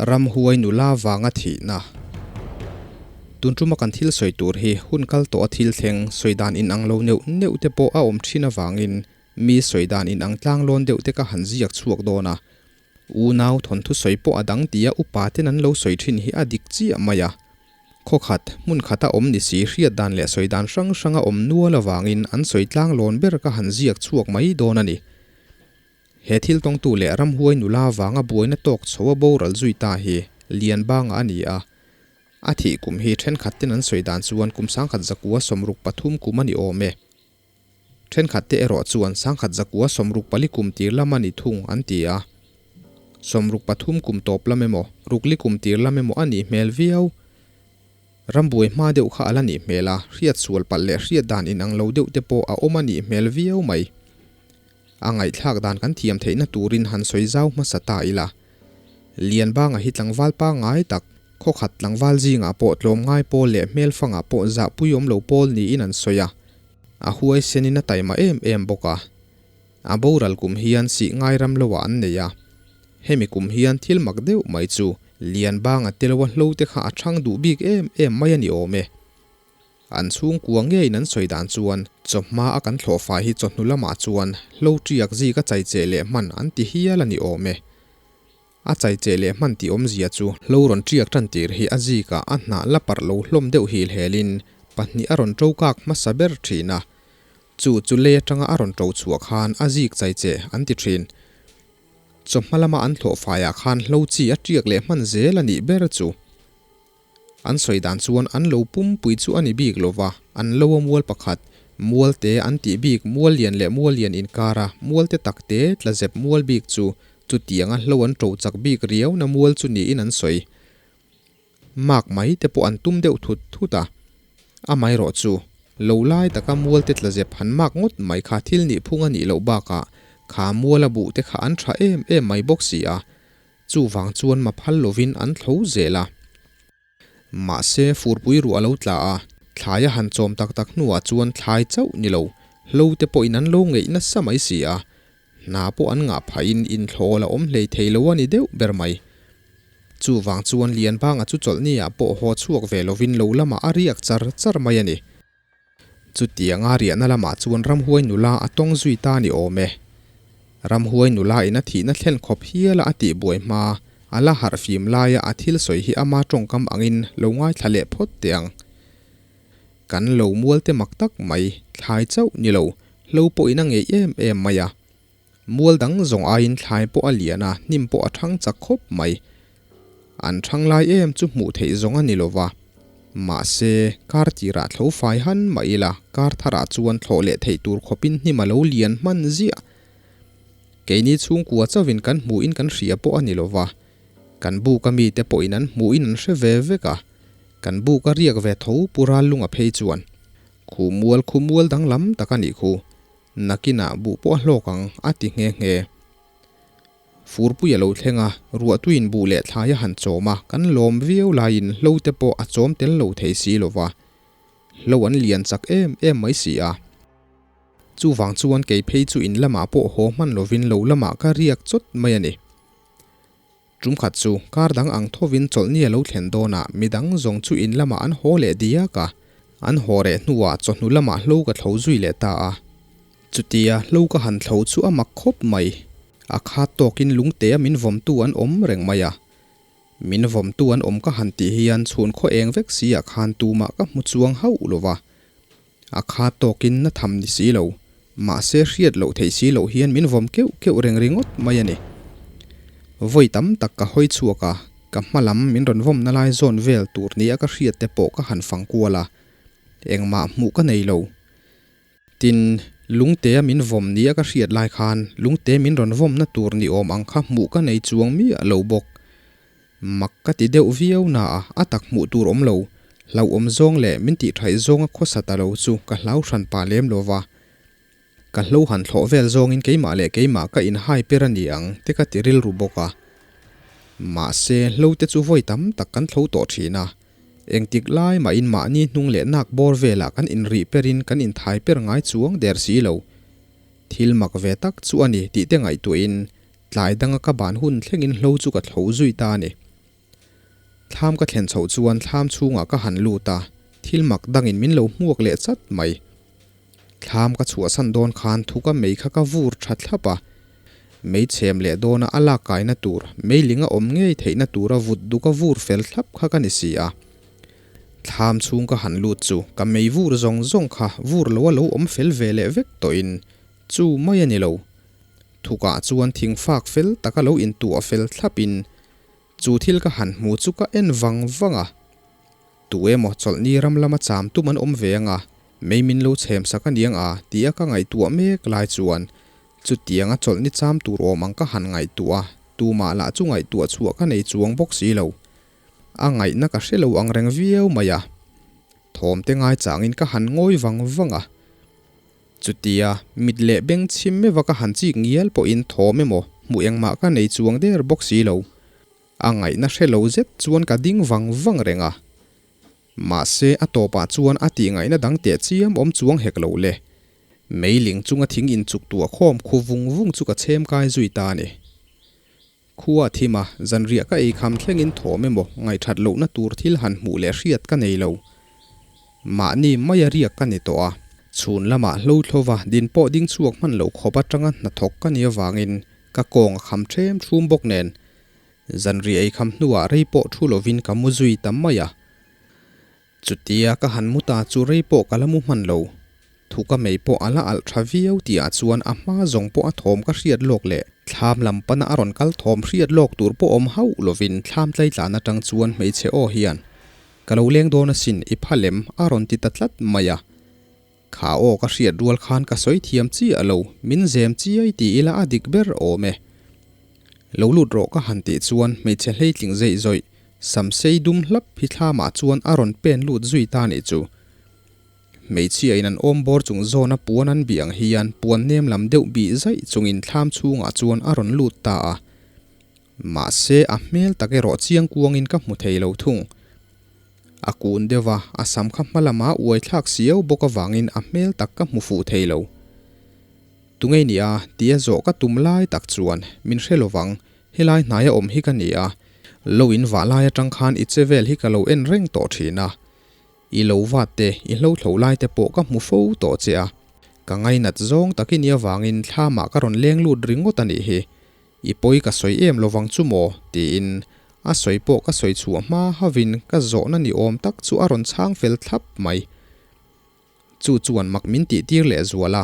Ramhuai nula vanga thihna. Tun tuma kan thil sawi tur hi hun kal tawh a thil thleng sawi dan inang lo neuh neuh te pawh a awm thin avangin mi sawi dan inang tlang lawn deuh te ka han ziak chhuak dawn a. Unau thawnthu sawi pawh a dang tia upa ten an lo sawi thin hi a dik chiah mai a. Khaw khat, hmun khata awm ni si hriat dan leh sawi dan hrang hrang a awm nual avangin an sawi tlang lawn ber ka han ziak chhuak mai dawn a ni. He thil tawngtu leh ramhuai nula vanga buaina tawk chho a boral zui ta hi Lianbanga a ni a. A thih kum hi thenkhat ten an sawi dan chuan kum 1963 kum a ni awm e. Thenkhat te erawh chuan 1964 kum tir lam a ni thung an ti a. 63 kum tawp lam emaw, rukli kum tir lam emaw a nih hmel viau. Rambuai hma deuh kha a la nih hmel a, hriat sual palh leh hriat dan inang lo deuh te pawh a awm a nih hmel viau mai. A ngaihthlak dan kan thiam theihna turin han sawi zau hmasa ta ila. Lianbanga hi tlangval pangngai tak, khawkhat tlangval zingah pawh tlawmngai pawl leh hmelfangah pawh zahpui awm lo pawl niin an sawi a. A huaisenin a taima em em bawk a. A boral kum hian sih ngai ram loah an nei a. Hemi kum hian thil mak deuh mai chu Lianbanga teloa hlo te kha a chhang duh bik em em mai a ni awm e. An chhungkua ngeiin an sawi dan chuan chawhma a kan thlawh fai hi chawhnu lamah chuan hlo ṭiak zik a chai cheh leh hman an ti hial a ni awm e. A chai cheh leh hman tih awmzia chu hlo rawn ṭiak ṭan tir hi a zikah a hnah la parh lo hlawm deuh hil helin pahnih a rawn ṭo kak hmasa ber ṭhin a. Chu chu lei aṭanga a rawn ṭo chhuah khan a zik chai cheh an ti ṭhin. Chawhma lama an thlawh faiah khan hlo chi a ṭiak leh hman zel a nih ber chu. An sawi dan chuan an lo pumpui chu a ni bik lo va, an lo a mual pakhat, mual te an tih bik mual lian leh mual lian inkara mual te tak te tla zep mual bik chu chutianga hlo an ṭo chak bik riauna mual chu niin an sawi. Mak mai te pawh an tum deuh thut thut a. Amaherawh chu, lo lai taka mual te tla zep han mak ngawt mai kha thil nih phung a nih loh bakah kha muala buh te kha an tha em em mai bawk si a, Chuvang chuan maphal lovin an thlo zel a. Mahse, furpui ruah a lo tla a, thlai a han chawm tak tak hnuah chuan thlai chauh ni lo, hlo te pawhin an lo ngeih nasa mai si a. Hna pawh an ngah phahin inthlawl a awm hlei thei lo a ni deuh ber mai. Chuvang chuan Lianbanga chu chawlhni-ah pawh haw chhuak ve lovin lo lamah a riak char char mai a ni. Chutianga riahna lamah chuan ramhuai nula a tawng zui ta ni awm e. Ramhuai nula in a thihna thlen khawp hiala a tih buai hma, a la harh fim laia a thil sawi hi ama tawngkam angin lo ngaithla leh phawt teh ang. Kan lo mual te mak tak mai, thlai chauh ni lo, hlo pawhin a ngeih em em mai a. Mual dang zawng aiin thlai pawh a lian a, hnim pawh a thang chak khawp mai. An thang lai em chu hmuh theih zawng a ni lo va. Mahse, kar tirah thlo fai han mah ila, kar tharah chuan thlawh leh theih tur khawpin hnim a lo lian hman ziah. Keini chhungkua chauhin kan hmuhin kan hria pawh a ni lo va. Kan buka mite pawhin an hmuhin an hre ve vek a. Kan buka riak ve tho Pu Rallunga phei chuan, Khu mual khu mual danglam tak a nih khu. Nakinah buh pawh a hlawk ang, a ti nghe nghe. Furpui a lo thleng a, ruahtuiin buh leh thlai a han chawm a, kan lawm viau laiin hlo te pawh a chawm tel lo thei si lo va. Hlo an lian chak em em mai si a. Chuvang chuan kei phei chu in lamah pawh haw hman lovin lo lamah ka riak chawt mai a ni. Tum khat chu kar dang ang thovin chawlhni a lo thlen dawnah midang zawng chu in lamah an haw leh diak a, an haw reh hnuah chawhnu lamah hlo ka thlo zui leh ta a. Chutia hlo ka han thlo chu a mak khawp mai, a khat tawkin lungtea min vawmtu an awm reng mai a. Min vawmtu an awm ka han tih hian chhun khaw eng vek si ah khan tumah ka hmu chuang hauh lo va. A khat tawkin na tham ni si lo, mahse hriat loh theih si loh hian min vawm keuh keuh reng ringawt mai a ni. Vawi tam tak ka hawi chhuak a, ka hma lam min rawn vawmna lai zawn vel tur nia ka hriat te pawh ka han fang kual a, engmah hmuh ka nei lo. Tin, lungtea min vawm nia ka hriat lai khan lungte min rawn vawmna tur ni awm ang kha hmuh ka nei chuang miah lo bawk. Mak ka ti deuh viau na a, a tak hmuh tur awm lo. Hlauhawm zawng leh min tih thaih zawnga khawsa ta lo chu ka hlau hran pah lem lo va. Ka hlo han thlawh vel zawngin keimah leh keimah ka inhai per a ni ang te ka ti rilru bawk a. Mahse, hlo te chu vawi tam tak kan thlo tawh thin a. Engtik lai mahin mahni hnung leh nak bawr velah kan inrih perin kan inthai per ngai chuang der si lo. Thil mak ve tak chu a ni tih te ngaihtuahin Tlai danga ka ban hun thlengin hlo chu ka thlo zui ta a ni. Thlam ka thlen chhoh chuan thlam chhungah ka han lut a, thil mak dangin min lo hmuak leh chat mai. Thlam ka chhuahsan dawn khan thuka mei kha ka vur tha thlap a, mei chhem leh dawna a lak kaina tur, meiling a awm ngei theihna tura vut duk a vur fel thlap kha ka ni si a. Thlam chhung ka han lut chu ka mei vur zawng zawng kha vur lo a lo awm fel ve leh vek tawhin chu mai a ni lo. Thukah chuan thing fak fel taka lo intuah fel thlapin Chu thil ka han hmu chu ka en vang vang a, tu emaw chawlhni ram lama cham tum an awm ve anga, mei min lo chhem sak a niang a tia ka ngaihtuah mek lai chuan chutianga chawlhni cham tur awm ang ka han ngaihtuah a, tumah lah chu ngaihtuah chhuah ka nei chuang bawk si lo. A ngaihna ka hre lo ang reng viau mai a, thawmte ngaichangin ka han ngawi vang vang a. Chutia, mit leh beng chhim meuh a ka han chik ngial pawhin thawm emaw hmuh engmah ka nei chuang der bawk si lo. A ngaihna hre lo zet chuan ka ding vang vang reng a. Mahse, a tawpah chuan a tih ngaihna dang teh chiam awm chuang hek lo le. Meiling chunga thing inchuk tuah khawm khu vung vung chu ka chhem kai zui ta a ni. Khua a thim a, zanriah ka ei kham thlengin thawm emaw ngaihthat lohna tur thil han hmuh leh hriat ka nei lo. Mahni maia riak ka ni tawh a, chhun lamah hlo thlova din pawh ding chhuak hman lo khawp atanga hnathawk ka nih avangin ka kawng a kham ṭhem ṭhum bawk nen. Zanriah ei kham hnuah rei pawh thu lovin ka mu zui ta mai a. Chutia ka han mu ta chu rei pawh ka la mu hman lo. Thu ka mei pawh a la alh tha viau tihah chuan a hma zawng pawh a thawm ka hriat lawk leh thlam lam pana a rawn kal thawm hriat lawk tur pawh awm hauh lovin thlam tlaitlan atang chuan hmeichhe aw hian ka lo leng dawn asin i pha lem a rawn ti ta tlat mai a. Kha aw ka hriat rual khan ka sawi thiam chiah lo, min zem chiai ti ila a dik ber awm e. Lo lut rawh ka han tih chuan hmeichhe hleitling zeih zawih, samsei dum hlap hi thlamah chuan a rawn pen lut zui ta nih chu. Hmeichhia in an awm bawr chung zawna puan an bih ang hian puan nem lam deuh bih zaih chungin thlam chhungah chuan a rawn lut ta a. Mahse a hmel tak erawh chiang kuangin ka hmu thei lo thung. A kun deuh a, a sam kha hma lama uai thlak siau bawk avangin a hmel tak ka hmu fuh thei lo. Tungei nia tia zawh ka tum lai tak chuan min hre lovang, helai hnaia awm hi ka ni a, lo in vah lai atang khan i che vel hi ka lo en reng tawh thin a, i lo vat te, i hlo thlo lai te pawh ka hmu fo tawh che a, ka ngainat zawng tak i nih avangin thlamah ka rawn leng lut ringawt a nih hi, I pawi ka sawi em lovang chu maw? tiin a sawi pawh ka sawi chhuah hma havin ka zawhna ni awm tak chu a rawn chhang fel thlap mai. Chu chuan mak min tih tir leh zual a,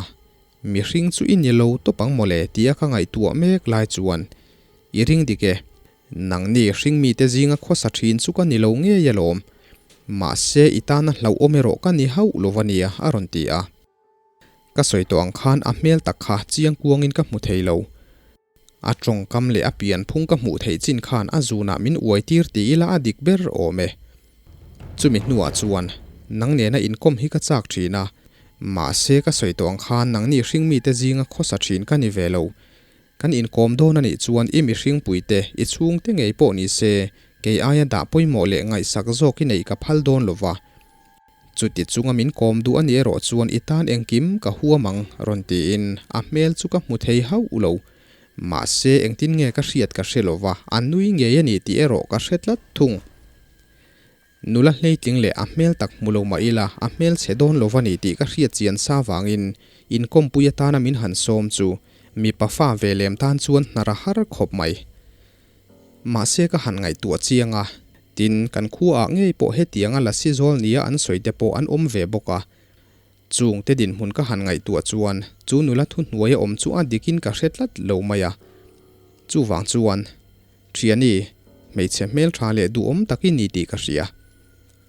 mihring chu i ni lo tawp ang mawle tia ka ngaihtuah mek lai chuan i ring dik e, nangni hring mite zinga khawsa thin chu ka ni lo ngei alawm, mahse i tana hlauhawm erawh ka ni hauh lo ania a rawn ti a. Ka sawi tawh ang khan a hmel tak kha chiang kuangin ka hmu thei lo. A tawngkam leh a pianphung ka hmuh theih chin khan a zunah min uai tir ti ila a dik ber awm e. Chumi hnuah chuan nang nena inkawm hi ka chak thin a, mahse ka sawi tawh ang khan nangni hringmite zinga khawsa thin ka ni ve lo. Kan inkawm dawn a nih chuan i mihringpuite, i chhungte ngei pawh ni se, kei aia dah pawimawh leh ngaihsak zawk i neih ka phal dawn lova. Chuti chunga min kawm duh a nih erawh chuan i tan engkim ka huam ang rawn tiin a hmel chu ka hmu thei hauh lo. Mahse engtin nge ka hriat ka hre lova, a nui ngei a ni tih erawh ka hre tlat thung. Nula hleitling leh a hmel tak hmu lo mah ila a hmel chhe dawn lova ni tih ka hriat chian sa vangin inkawmpui atana min han sawm chu mipa fa ve lem tan chuan hnar a har khawp mai. Mahse ka han ngaihtuah chiang a, tin kan khuaah ngei pawh hetianga lasi zawl nia an sawi te pawh an awm ve bawk a. Chung te dinhmun ka han ngaihtuah chuan chu nula thuhnuaia awm chu a dikin ka hre tlat lo mai a. Chuvang chuan, Thiani, hmeichhe hmeltha leh duhawm tak i ni tih ka hria.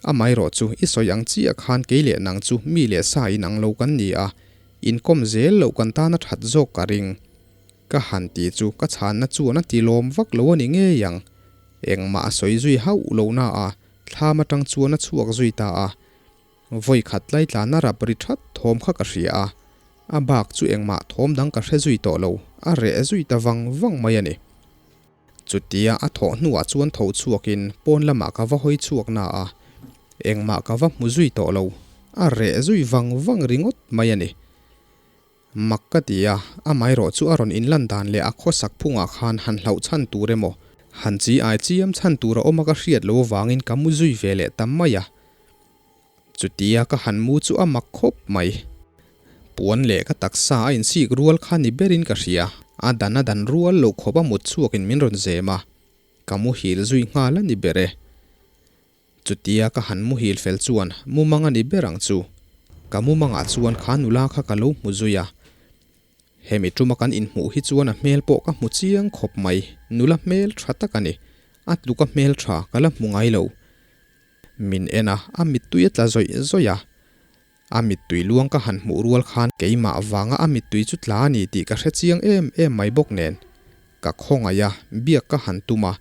Amaherawh chu i sawi ang chiah khan kei leh nang chu mi leh sa inang lo kan ni a, inkawm zel loh kan tana that zawk ka ring. Ka han ti chu ka chhanna chuan a ti lawm vak lo a ni ngei ang. Engmah a sawi zui hauh lo na a, thlam atang chuan a chhuak zui ta a. Vawi khat tlai tlana rap ri that thawm kha ka hria a, a bak chu engmah thawm dang ka hre zui tawh lo, a reh zui ta vang vang mai a ni. Chutia a thawh hnuah chuan tho chhuakin pawn lamah ka va hawi chhuak na a, engmah ka va hmu zui tawh lo, a reh zui vang vang ringawt mai a ni. Mak ka ti a, amaherawh chu a rawn inlan dan leh a khawsak phungah khan han hlauh chhan tur emaw, Han chi ai chiam chhan tur a awm a ka hriat lo avangin ka mu zui ve leh ta mai a. Chutia ka han mu chu a mak khawp mai. Puan leh ka taksa a insik rual kha ni berin ka hria, a dan a dan rual loh khawp a mut chhuakin min rawn zem a, ka muhil zui nghal a ni ber e. Chutia ka han muhil fel chuan mumang a ni ber ang chu. Ka mumangah chuan kha nula kha ka lo hmu zui a. Hemi tuma kan inhmuh hi chuan a hmel pawh ka hmu chiang khawp mai, nula hmel tha tak a ni. A tluka hmel tha ka la hmu ngai lo. Min en a, a mittui a tla zawih zawih a. A mittui luang ka han hmuh rual khan keimah vanga a mittui chu tla a ni tih ka hre chiang em em mai bawk nen. Ka khawngaih a, biak ka han tum a,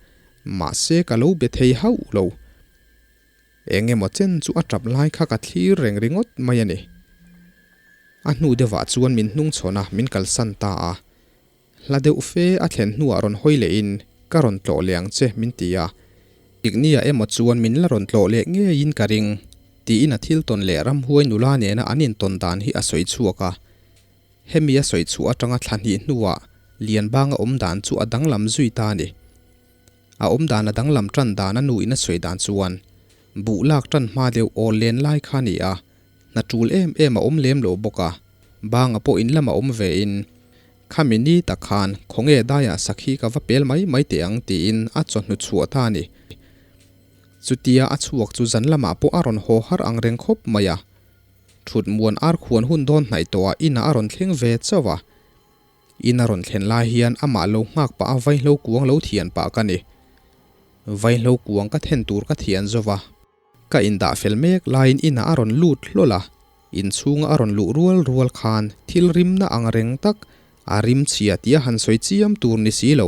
mahse ka lo be thei hauh lo. Eng emaw chen chu a tap lai kha ka thlir reng ringawt mai a ni. A hnu deuhah chuan min hnungchhawn a, min kalsan ta a. Hla deuh fe a thlen hnuah rawn hawi lehin, Ka rawn tlawh leh ang che, min ti a. Tiknia emaw chuan min la rawn tlawh leh ngeiin ka ring, tiin a thil tawn leh ramhuai nula nena an intawn dan hi a sawi chhuak a. Hemi a sawi chhuah atanga thla hnih hnuah Lianbanga awm dan chu a danglam zui ta a ni. A awm dan a danglam tan dan a nuin a sawi dan chuan buh lak tan hma deuh awl len lai kha a ni a, hna tul em em a awm lem lo bawk a, banga pawh in lamah awm vein Khami ni tak khan khawnge daiah sakhi ka va pel mai mai teh ang tiin a chawhnu chhuah ta a ni. Chutia a chhuak chu zan lamah pawh a rawn haw har ang reng khawp mai a. Thut muan ar khuan hun dawn hnaih tawhah inah a rawn thleng ve chauh a. In a rawn thlen lai hian amah lo nghak pah a vaihlo kuang lo thian pah ka ni. Vaihlo kuang ka then tur ka thian zo va. Ka indah fel mek laiin inah a rawn lut hlawl a, inchhunga a rawn luh rual rual khan thil rimna ang reng tak, a rim chhia tia han sawi chiam tur ni si lo,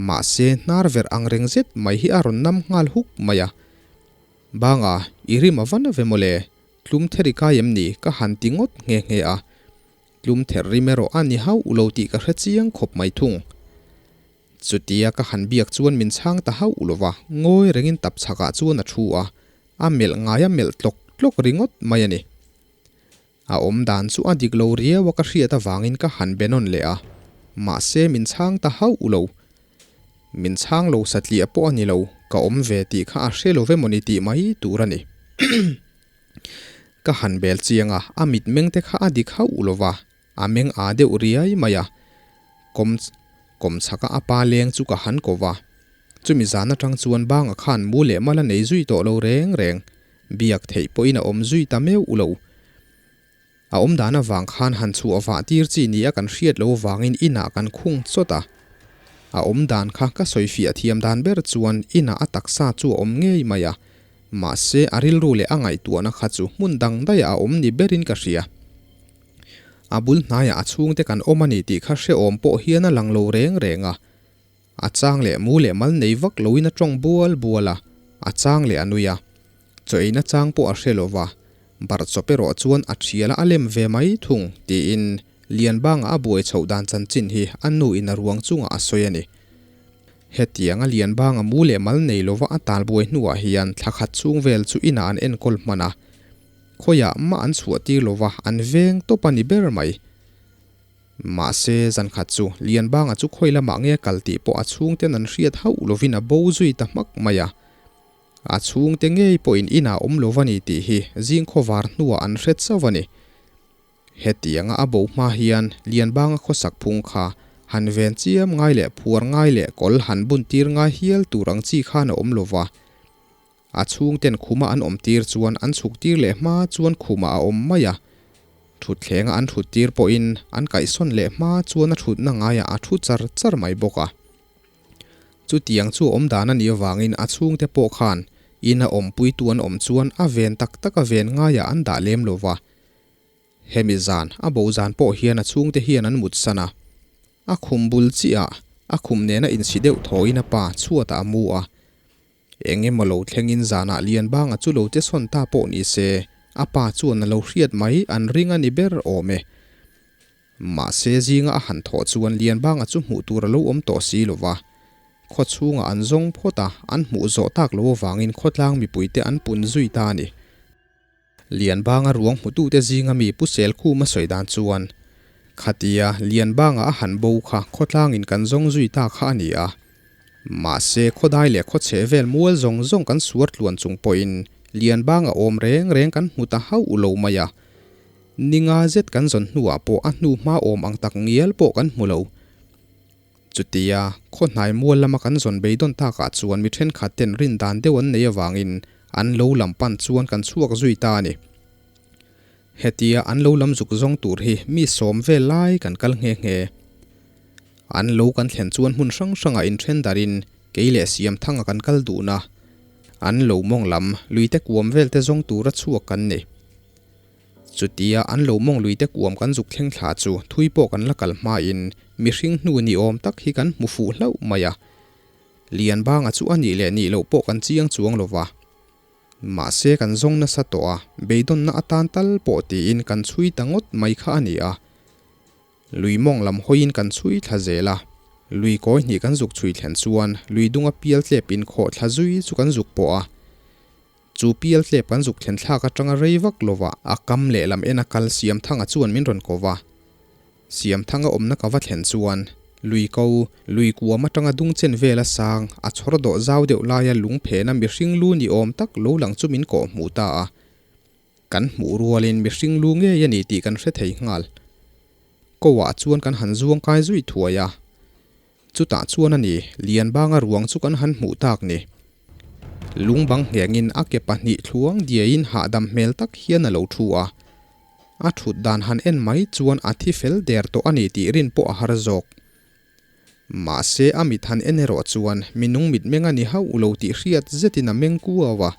mahse hnar verh ang reng zet mai hi a rawn nam nghal huk mai a. Banga, i rim a va na ve mawle, tlum theri kai em ni ka han ti ngawt nghe nghe a. Tlum ther rim erawh a ni hauh lo tih ka hre chiang khawp mai thung. Chutia ka han biak chuan min chhang ta hauh lo va, ngawi rengin tap chhakah chuan a thu a, a melh ngai a melh tlawk tlawk ringawt mai a ni. A awm dan chu a dik lo riau a ka hriat avangin ka han be nawn leh a, mahse min chhang ta hauh lo. Min chhang lo satliah pawh a ni lo, ka awm ve tih kha a hre lo ve mawni tih mai tur a ni. Ka han bel chiang a, a mitmeng te kha a dik hauh lo va, A meng aa deuh riai mai a, kawm kawm chhaka a pa leng chu ka han ko va. Chumi zan atang chuan banga khan mu leh mal a nei zui tawh lo reng reng, biak theih pawhin a awm zui ta meuh lo. A awm dan avang khan han chhuah vah tir chi nia kan hriat lo vangin inah kan khung chawt a. A awm dan kha ka sawi fiah thiam dan ber chuan inah a taksa chu a awm ngei mai a, mahse a rilru leh a ngaihtuahna kha chu hmun dang daihah a awm ni berin ka hria. A bul hnaiah a chhungte kan awm a ni tih kha hrehawm pawh hian a lang lo reng reng a. A chang leh mu leh mal nei vak loin a tawng bual bual a, a chang leh a nui a. Chaw eina chang pawh a hre lo va, barh chawp erawh chuan a thial a a lem ve mai thung tiin Lianbanga a buai chhoh dan chanchin hi a nu in a ruang chungah a sawi a ni. Hetianga Lianbanga mu leh mal nei lova a talbuai hnuah hian thla khat chhung vel chu inah an enkawl hman a. Khawiah mah an chhuah tir lo va, an veng tawp a ni ber mai. Mahse, zan khat chu Lianbanga chu khawi lamah nge kal tih pawh a chhungten an hriat hauh lovin a bo zui ta hmak mai a. A chhungte ngei pawhin inah awm lo va ni tih hi zing khawvar hnuah an hre chauh a ni. Hetianga a bo hma hian Lianbanga khawsak phung kha han ven chiam ngai leh phuar ngai leh kawl han bun tir ngai hial tur ang chi khan a awm lo va. A chhungten khuma an awm tir chuan an chhuk tir leh hma chuan khumah a awm mai a. Thutthlenga an thut tir pawhin an kaihsawn leh hma chuan a thutna ngaiah a thu char char mai bawk a. Chutiang chu awm dan a nih avangin a chhungte pawh khan ina awmpuitu an awm chuan a ven tak tak a ven ngaiah an dah lem lo va. Hemi zan, a bo zan pawh hian a chhungte hian an mutsan a. A khum bul chiah a khum nena insi deuh thawin a pa chhuatah a mu a. Eng emaw lo thlengin zanah Lianbanga chu lo che sawn ta pawh ni se, a pa chuan a lo hriat mai an ring a ni ber awm e. Mahse zinga a han thawh chuan Lianbanga chu hmuh tur a lo awm tawh si lo va. Khaw chhungah an zawng phawt a, an hmuh zawh tak lo avangin khawtlang mipuite an pun zui ta a ni. Lianbanga ruang hmutute zinga mi Pu Selkhuma sawi dan chuan, Khatia Lianbanga a han bo kha khawtlangin kan zawng zui ta kha a ni a. Mahse, khawdai leh khawchhe vel mual zawng zawng kan suar tluan chung pawhin Lianbanga awm reng reng kan hmu ta hauh lo mai a. Ni nga zet kan zawn hnuah pawh a hnu hma awm ang tak ngial pawh kan hmu lo. Chutia, khaw hnai mual lama kan zawn beidawn takah chuan mi thenkhat ten rin dan deuh an nei avangin an lo lam pan chuan kan chhuak zui ta a ni. Hetia an lo lam zuk zawng tur hi mi sawm vel lai kan kal nghe nghe. An lo kan thlen chuan hmun hrang hrangah inthen darin kei leh Siamthanga kan kal dun a. An lo mawng lam luite kuam vel te zawng tura chhuak kan ni. Chutia an lo mawng luite kuam kan zuk thleng thla chu thui pawh kan la kal hmain mihring hnu ni awm tak hi kan hmu fuh hlauh mai a. Lianbanga chu a nih leh nih loh pawh kan chiang chuang lo va. Mahse kan zawng nasa tawh a, beidawnna atan tal pawh tiin kan chhui ta ngawt mai kha a ni a. Lui mawng lam hawiin kan chhui thla zel a, lui kawi hnih kan zuk chhui thlen chuan lui dunga pial tlep inkhawh thla zui chu kan zuk pawh a. Chu pial tlep kan zuk thlen thlak atanga rei vak lovah a kam lehlam ena kal Siamthanga chuan min rawn ko va. Siamthanga awmna ka va thlen chuan lui ko, lui kuam atanga dung chen vela sang, a chhawr dawh zau deuh laia lung phena mihring lu ni awm tak lo lang chu min kawh hmuh ta a. Kan hmuh rualin mihring lu ngei a ni tih kan hre thei nghal. Ko-ah chuan kan han zuang kai zui thuai a. Chutah chuan a ni, Lianbanga ruang chu kan han hmuh tak ni. Lungbang nghengin a ke pahnih thluang diaiin hahdam hmel tak hian a lo thu a. A thut dan han en mai chuan a thi fel der tawh a ni tih rin pawh a har zawk. Mahse a mit han en erawh chuan minung mitmeng a ni hauh lo tih hriat zetin a meng kuau a.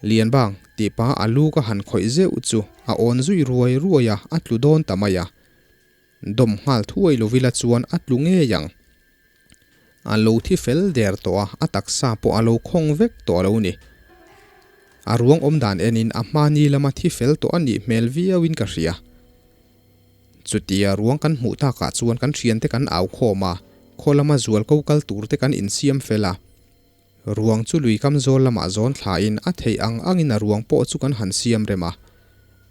Lianbang, tih pa a lu ka han khawih zeuh chu a awn zui ruai ruai a, a tlu dawn ta mai a. Dawm nghal thuai lovila chuan a tlu ngei ang. A lo thi fel der tawh a, a taksa pawh a lo khawng vek tawh a lo ni. A ruang awm dan enin a hmani lama thi fel tawh a nih hmel viauin ka hria. Chutia ruang kan hmuh takah chuan kan thiante kan au khawm a, khaw lama zual ko kal turte kan insiam fel a. Ruang chu lui kam zawl lamah zawn thlain a theih ang angin a ruang pawh chu kan han siam rem a.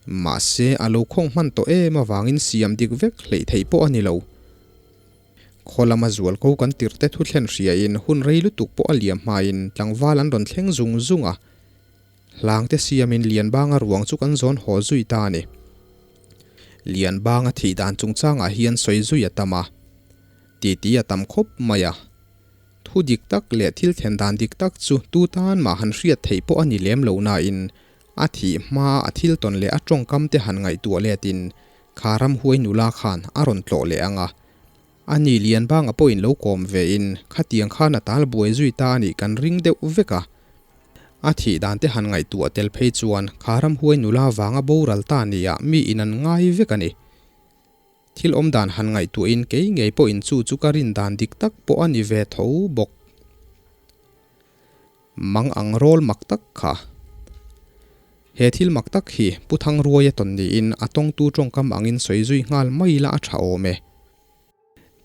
Mahse, a lo khawng hman tawh em avangin siam dik vek hleih theih pawh a ni lo. Khaw lama zual ko kan tirhte thu thlen hriain hun rei lutuk pawh a liam hmain tlangval an rawn thleng zung zung a. Hlangte siamin Lianbanga ruang chu kan zawn haw zui ta a ni. Lianbanga thih dan chungchangah hian sawi zui a tam a, titi a tam khawp mai a. Thu dik tak leh thil thlen dan dik tak chu tu tan mah han hriat theih pawh a ni lem lo nain a thih hma a thil tawn leh a tawngkam te han ngaihtuah letin kha ramhuai nula khan a rawn tlawh leh ang a. A ni Lianbanga pawhin lo kawm vein khatiang khan a tal buai zui ta a nih kan ring deuh vek a. A thih dan te han ngaihtuah tel phei chuan kha ramhuai nula vanga boral ta nia mi in an ngai vek a ni. Thil awm dan han ngaihtuahin kei ngei pawhin chu chu ka rin dan dik tak pawh a ni ve tho bawk. Mang ang rawl mak tak kha. He thil mak tak hi Pu Thangruaia tawn niin a tawngtu tawngkam angin sawi zui nghal mai ila a tha awm e.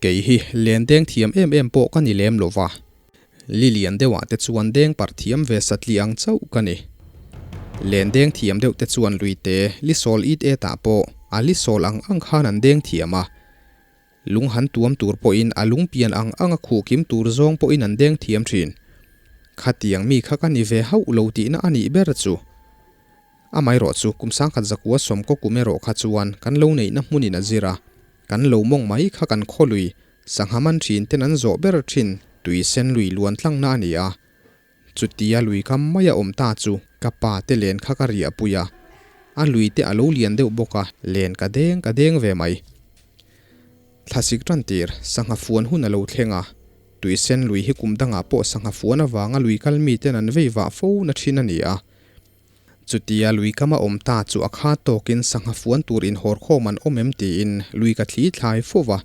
Kei hi len deng thiam em em pawh ka ni lem lo va, Lilian deuhah te chuan deng parh thiam ve satli ang chauh ka ni. Len deng thiam deuh te chuan luite Lisawl it etah pawh a Lisawl ang ang khan an deng thiam a. Lung han tuam tur pawhin a lung pian ang anga khuh kim tur zawng pawhin an deng thiam thin. Khatiang mi kha ka ni ve hauh lo tihna a nih ber chu. Amaherawh chu kum sangkhat zakua sawmkaw kum erawh kha chuan kan lo neihna hmunin a zir a, kan lo mawng mai kha kan khawlui sangha man thin ten an zawh ber thin tui sen lui luan tlangna a ni a. Chutia lui kam maia awm ta chu ka pa te len kha ka riahpui a, a lui te a lo lian deuh bawk a, len ka deng ka deng ve mai. Thlasik tan tir, sangha fuan hun a lo thleng a, tui sen lui hi kum dangah pawh sangha fuan avanga lui kal miten an vei vah fo na thin a ni a. Chutia lui kama awm ta chu a kha tawkin sangha fuan tur inhawr khawm an awm em tiin lui ka thli thlai fo va.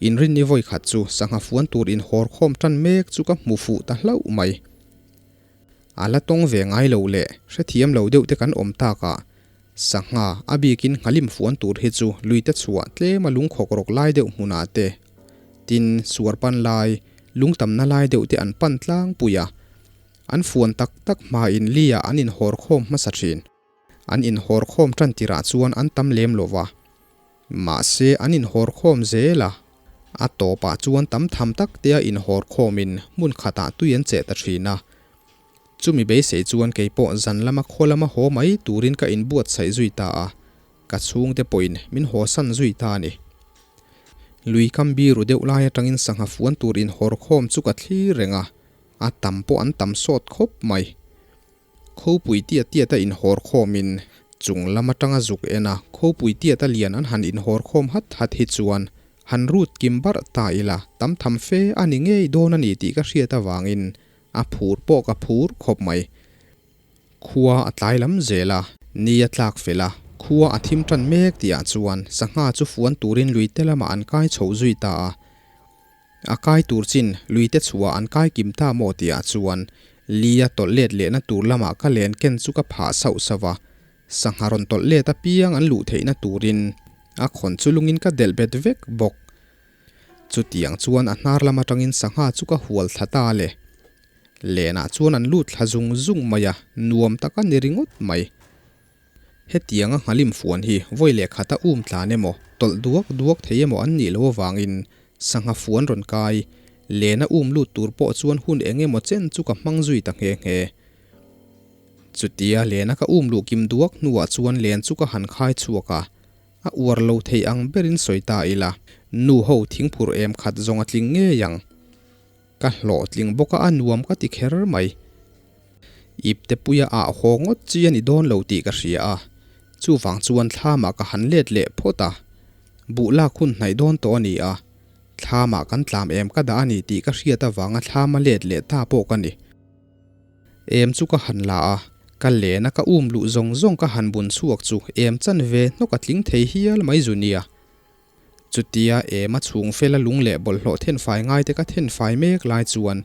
Inrinni vawi khat chu sangha fuan tur inhawr khawm tan mek chu ka hmu fuh ta hlauh mai. A la tawng ve ngai lo leh hrethiam lo deuh te kan awm takah sangha a bikin nghalim fuan tur hi chu lui te chhuah tlem a lungkhawk rawk lai deuh hmunah te tin suar pan lai lungtamna lai deuh te an pan tlangpui a. An fuan tak tak hmain lia an inhawr khawm hmasa thin. An inhawr khawm tan tirah chuan an tam lem lo va. Mahse an inhawr khawm zel a. A tawpah chuan tam tham tak tea inhawr khawmin hmun khatah tui an cheh ta thin a. Chumi beisei chuan kei pawh zan lama khaw lama haw mai turin ka inbuatsaih zui ta a, ka chhungte pawhin min hawsan zui ta a ni. Lui kam biru deuh lai atangin sangha fuan tur inhawr khawm chu ka thlir reng a, a tam pawh an tam sawt khawp mai. Khawpui tiat tiata inhawr khawmin chung lam atanga zuk en a, khawpui tiata lian an han inhawr khawm hat hat hi chuan han rut kim barh ta ila tam tham fe a ni ngei dawn a ni tih ka hriat avangin a phur pawh ka phur khawp mai. Khua a tlai lam zel a, ni a tlak fel a, khua a thim tan mek tihah chuan sangha chu fuan turin luite lamah an kai chho zui ta a. A kai tur chin luite chhuah an kai kim ta maw tihah chuan Lia tawlh let lehna tur lamah ka len ken chu ka phah sauh sauh a, sangha rawn tawlh let apiang an luh theihna turin a khawn chu lungin ka delh bet vek bawk. Chutiang chuan a hnar lam atangin sangha chu ka hual thla ta le. Lenah chuan an lut thla zung zung mai a, nuam tak a ni ringawt mai. Hetianga nghalim fuan hi vawi leh khata um tlan emaw, tawlh duak duak thei emaw an nih loh avangin sangha fuan rawn kai, lena um lut tur pawh chuan hun eng emaw chen chu ka hmang zui ta nghe nghe. Chutia lena ka um luh kim duak hnuah chuan len chu ka han khai chhuak a, a uar lo thei ang berin sawi ta ila, nu ho thingphur em khat zawng a tling ngei ang. Ka hlawhtling bawk a, a nuam ka ti kher mai. Ipte puia ah haw ngawt chi a ni dawn lo tih ka hria a, chuvang chuan thlamah ka han let leh phawt a. Buh lak hun hnaih dawn tawh a ni a, thlamah kan tlam em ka dah a ni tih ka hriat avanga thlama let leh ta pawh ka ni. Em chu ka han la a, ka len a ka um luh zawng zawng ka han bun chhuak chu em chan ve hnawk a tling thei hial mai zu nia. Chutia ema chhung fela lung leh bawlhhlawh thenfai ngaite ka thenfai mek lai chuan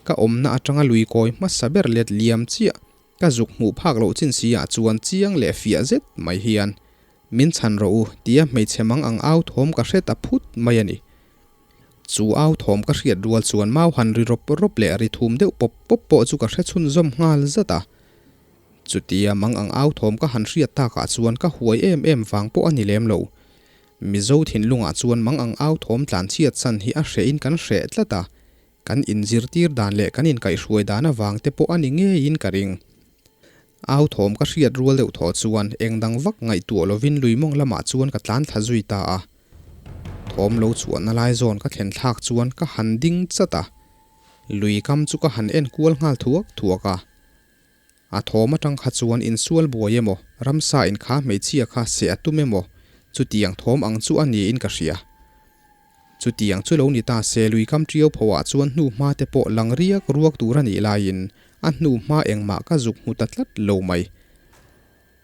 ka awmna atanga lui kawi hmasa ber let liam chiah ka zuk hmuh phak loh chin si ah chuan chiang leh fiah zet mai hian min chhan rawh u tia hmeichhe mang ang au thawm ka hre ta phut mai a ni. Chu au thawm ka hriat rual chuan mau han ri rawp rawp leh ri thum deuh pawp pawp pawh chu ka hre chhunzawm nghal zat a. Chutia mang ang au thawm ka han hriat takah chuan ka huai em em vang pawh a ni lem lo. Mizo thinlungah chuan mang ang au thawm tlanchhiat san hi a hrehin kan hreh tlat a, kan inzirtir dan leh kan inkaihhruai dan avang te pawh a ni ngeiin ka ring. Au thawm ka hriat rual deuh thaw chuan eng dang vak ngaihtuah lovin lui mawng lamah chuan ka tlan thla zui ta a. Thawm lo chhuahna lai zawn ka thlen thlak chuan ka han ding chat a, lui kam chu ka han en kual nghal thuak thuak a. A thawm atang kha chuan insual buai emaw, ramsa in kha hmeichhia kha seh a tum emaw, chutiang thawm ang chu a niin ka hria. Chutiang chu lo ni ta se lui kam ṭiau pho ah chuan hnu hma te pawh lang riak ruak tur a nih laiin a hnu hma engmah ka zuk hmu ta tlat lo mai.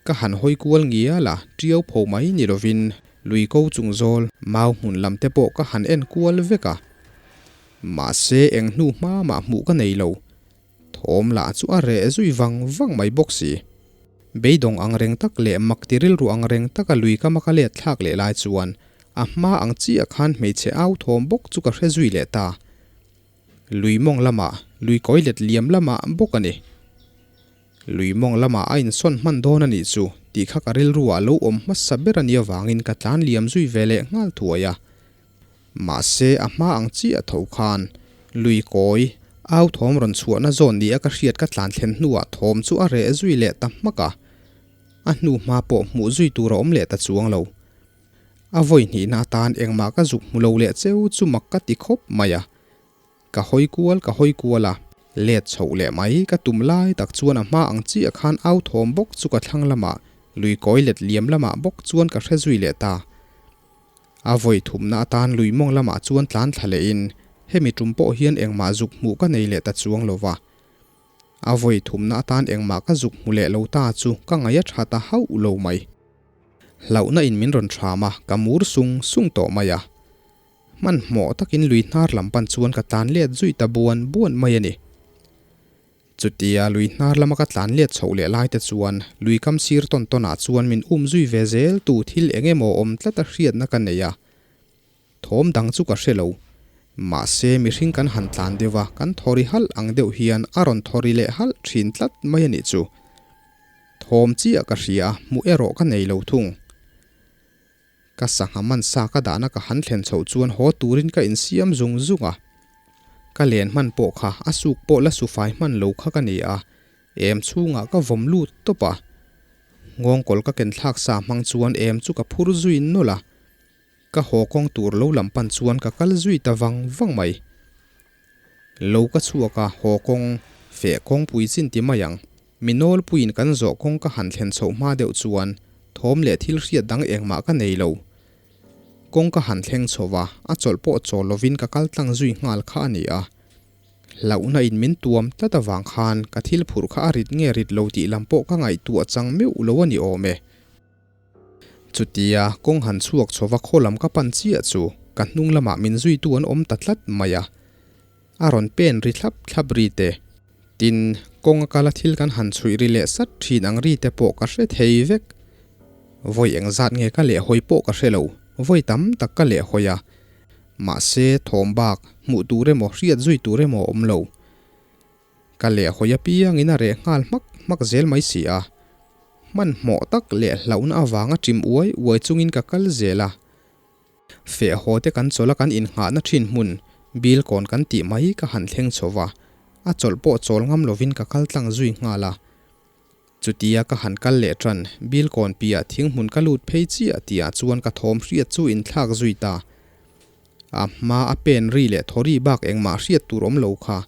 Ka han hawi kual ngial a, ṭiau pho mai ni lovin lui ko chung zawl mau hmun lam te pawh ka han en kual vek a. Mahse eng hnu hma mah hmuh ka nei lo. Thawm lah chu a reh zui vang vang mai bawk si. Beidawng ang reng tak leh mak ti rilru ang reng taka lui ka maka let thlak leh lai chuan a hma ang chiah khan hmeichhe au thawm bawk chu ka hre zui leh ta. Lui mawng lamah, lui kawi let liam lamah bawk a ni. Lui mawng lamah a insawn hman dawn a nih chu tih kha ka rilru ah lo awm hmasa ber a nih avangin ka tlan liam zui ve leh nghal thuai a. Mahse a hma ang chiah tho khan lui kawi au thawm rawn chhuahna zawn ni a ka hriat ka tlan thlen hnuah thawm chu a reh zui leh ta hmak a, a hnu hma pawh hmuh zui tur a awm leh ta chuang lo. A vawi hnihna atan engmah ka zuk hmu lo leh cheu chu mak ka ti khawp mai a. Ka hawi kual ka hawi kual a, let chhoh leh mai ka tum lai tak chuan a hma ang chiah khan au thawm bawk chu ka thlang lamah lui kawi let liam lamah bawk chuan ka hre zui leh ta. A vawi thumna atan lui mawng lamah chuan tlan thla lehin hemi tum pawh hian engmah zuk hmuh ka nei leh ta chuang lo va. A vawi thumna atan engmah ka zuk hmu leh lo ta chu ka ngaih a tha ta hauh lo mai. Hlauhna in min rawn thram a, ka mur sung sung tawh mai a. Hmanhmawh takin lui hnar lam pan chuan ka tlan let zui ta buan buan mai a ni. Chutia lui hnar lama ka tlan let chhoh leh lai te chuan lui kam sir tawn tawn ah chuan min um zui ve zel tu thil eng emaw awm tlat a hriatna ka nei a. Thawm dang chu ka hre lo. Mahse mihring kan han tlan deuh a, kan thawri halh ang deuh hian a rawn thawri leh halh thin tlat mai a nih chu. Thawm chiah ka hria a, hmuh erawh ka nei lo thung. Ka sangha man sa ka dahna ka han thlen chhoh chuan haw turin ka insiam zung zung a. Ka len hman pawh kha a suk pawh la sufai hman lo kha ka ni a, em chhungah ka vawm lut tawp a. Nghawngkawl ka ken thlak sa hmang chuan em chu ka phur zui nawlh a. Ka haw kawng tur lo lam pan chuan ka kal zui ta vang vang mai. Lo ka chhuak a, haw kawng, feh kawngpui chin ti mai ang. Mi nawlpuiin kan zawh kawng ka han thlen chhoh hma deuh chuan thawm leh thil hriat dang engmah ka nei lo. Kawng ka han thleng chho va, a chawlh pawh chawl lovin ka kal tlang zui nghal kha a ni a. Hlauhna in min tuam tlat avang khan ka thil phurh kha a rit nge rit lo tih lam pawh ka ngaihtuah chang meuh lo a ni awm e. Chutia kawng han chhuak chho va khaw lam ka pan chiah chu ka hnung lamah min zuitu an awm ta tlat mai a. A rawn pen ri thlap thlap ri te. Tin, kawng a kala thil kan han chhuih ri leh sat thin ang ri te pawh ka hre thei vek. Vawi engzat nge ka lehhawi pawh ka hre lo, vawi tam tak ka lehhawi a. Mahse, thawm bak, hmuh tur emaw, hriat zui tur emaw a awm lo. Ka lehhawi apiangin a reh nghal hmak hmak zel mai si a. Hmanhmawh tak leh hlauhna avanga ṭim uai uai chungin ka kal zel a. Feh haw te kan chawlh a kan innghahna ṭhin hmun, bil kawn kan tih mai ka han thleng chho va, a chawlh pawh chawl ngam lovin ka kal tlang zui nghal a. Chutia ka han kal leh ṭan, bil kawn piah thing hmun ka lut phei chiah tihah chuan ka thawm hriat chu inthlak zui ta. A hma a pen ri leh thaw ri bak engmah hriat tur awm lo kha,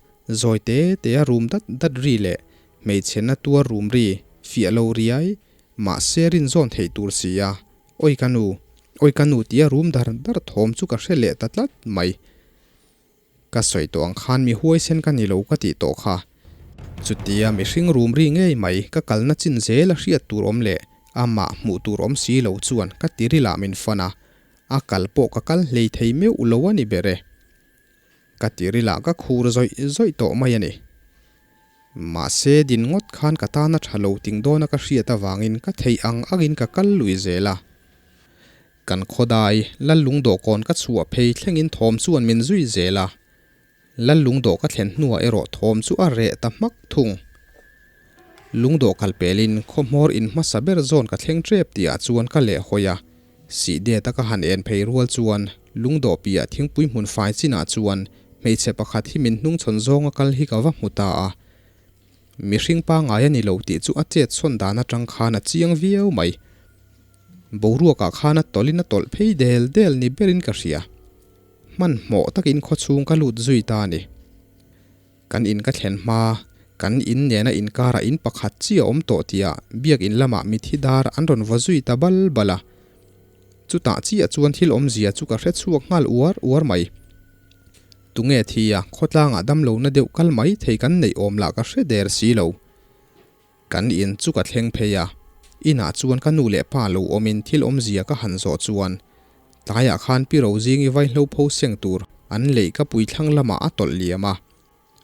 zawi te te a rum dat dat ri leh hmeichhe na tuar rum ri, fiah lo riai, mahse rinzawn theih tur si a. Awi ka nu, awi ka nu tia rum dar dar thawm chu ka hre leh ta tlat mai. Ka sawi tawh ang khan mi huaisen ka ni lo ka tih tawh kha. Chutia mihring rum ri ngei mai ka kalna chin zel a hriat tur awm leh amah hmuh tur awm si lo chuan ka tiril ah min fan a, a kal pawh ka kal hlei thei meuh lo a ni ber e. Ka tiril ah ka khur zawih zawih tawh mai a ni. Mahse din ngawt khan ka tana tha lo ting dawna ka hriat avangin ka theih ang angin ka kal lui zel a. Kan khawdai Lallungdawhkawn ka chhuah phei thlengin thawm chuan min zui zel a. Lallungdawh ka thlen hnuah erawh thawm chu a reh ta hmak thung. Lungdawh kal pelin khawhmawr in hmasa ber zawn ka thleng tep tihah chuan ka leh hawi a. Sihdet a ka han en phei rual chuan lungdawh piah thingpui hmun fai chinah chuan hmeichhe pakhat hi min hnungchhawn zawnga kal hi ka va hmu ta a. Mihring pangngai a ni lo tih chu a chet chhawn dan atang khan a chiang viau mai. Boruakah khan a tawlhin a tawlh phei del del ni berin ka hria. Hmanhmawh takin khawchhung ka lut zui ta a ni. Kan in ka thlen hma, kan in nena inkarah in pakhat chi a awm tawh tihah biakin lamah mithi dar an rawn vaw zui ta bal bal a. Chutah chiah chuan thil awmzia chu ka hre chhuak nghal uar uar mai. Tunge thi a, khawtlangah damlohna deuh kal mai thei kan neih awm lah ka hre der si lo. Kan in chu ka thleng phei a, inah chuan ka nu leh pa lo awmin thil awmzia ka han zawh chuan tlaiah khan pi Rozingi vaihlo pho seng tur an leih ka pui thlang lamah a tawlh liam a,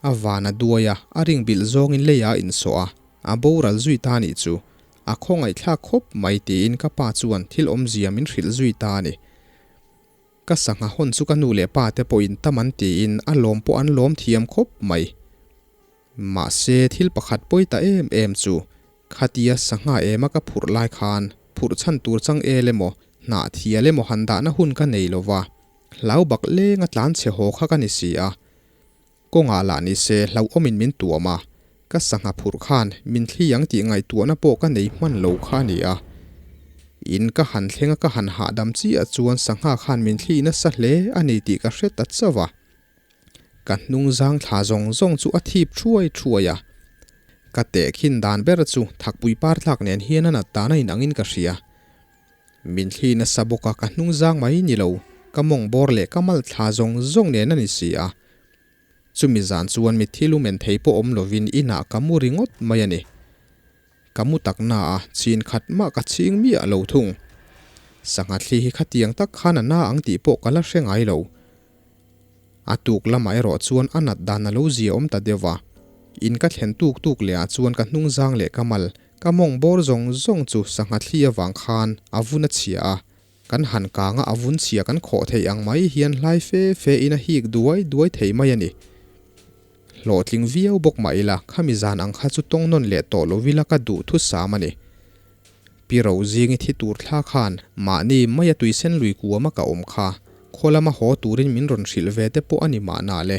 a van a duai a, a ring bilh zawngin leiah a insawh a, a boral zui ta nih chu a khawngaihthlak khawp mai tiin ka pa chuan thil awmzia min hrilh zui ta a ni. Ka sangha hawn chu ka nu leh pa te pawhin tam an tiin a lawm pawh an lawm thiam khawp mai. Mahse thil pakhat pawi ta em em chu khatia sangha ema ka phurh lai khan phurh chhan tur chang el emaw hnah thial emaw han dahna hun ka nei lova, hlau bak lenga tlan chhe haw kha ka ni si a. Kawngah lah ni se hlauhawmin min tuam a, ka sangha phurh khan min thli ang tih ngaihtuahna pawh ka nei hman lo kha a ni a. In ka han thleng a ka han hahdam chiah chuan sangha khan min thli nasa hle a ni tih ka hre ta chauh a. Ka hnung zang thla zawng zawng chu a thip thuai thuai a. Ka tehkhin dan ber chu thakpui par tlak nen hian a nat dan a inangin ka hria. Min thli nasa bawk a ka hnung zang mai ni lo, ka mawng bawr leh ka mal thla zawng zawng nen a ni si a. Chumi zan chuan mitthi lu men thei pawh awm lovin inah ka mu ringawt mai a ni. Ka mu tak na a, chin khat mah ka chhing miah lo thung. Sangha thli hi khatiang tak khan a na ang tih pawh ka la hre ngai lo. A tuk lamah erawh chuan a nat dan a lo zia awm ta deuh a. In ka thlen tuk tuk leh ah chuan ka hnung zang leh ka mal, ka mawng bawr zawng zawng chu sangha thli avang khan a vun a chhia a. Kan han kang a, a vun chhia kan khawh theih ang mai hian hlai fe fe in a hik duai duai thei mai a ni. Hlawhtling viau bawk mah ila, khami zan ang kha chu tawng nawn leh tawh lo ila ka duh thusam a ni. Pi Rozingi thi tur thla khan mahni maia tuisen lui kuama ka awm kha khaw lama haw turin min rawn hrilh ve te pawh a ni mahna le.